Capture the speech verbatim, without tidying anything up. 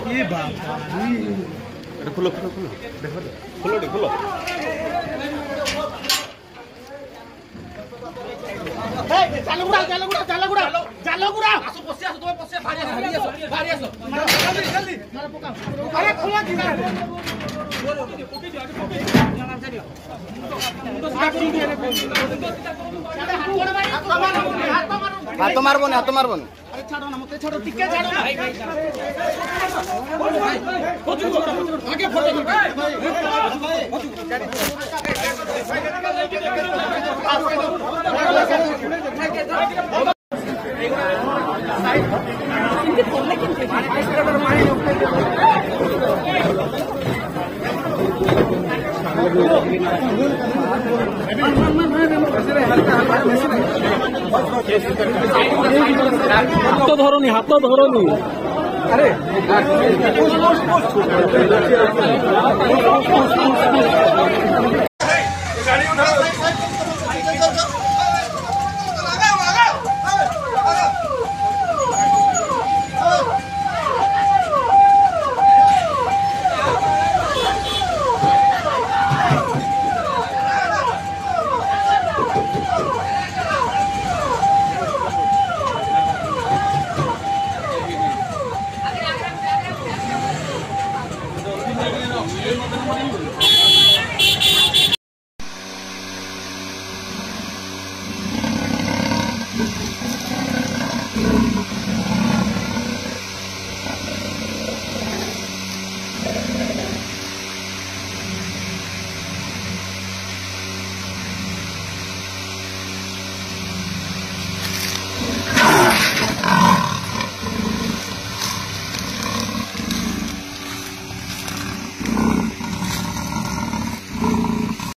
ये बाबा रे। এটা খুলো, খুলো, খুলো। দেখো তো। খুলো রে, খুলো। এই, জালগুড়া, জালগুড়া, জালগুড়া, জালগুড়া। আসো, বসে আসো, তোমার বসে, বাড়ি আসো, বাড়ি আসো, বাড়ি আসো। জলদি, জলদি। আরে, খোলা কি না? হাত তো মারবো না, হাত তো মারবো না। আরে ছাড়ো না, মোকে ছাড়ো, টিকে ছাড়ো না। আগে ফটো তুলবে। হাত তো ধরনি, হাত তো ধরনি। আরে,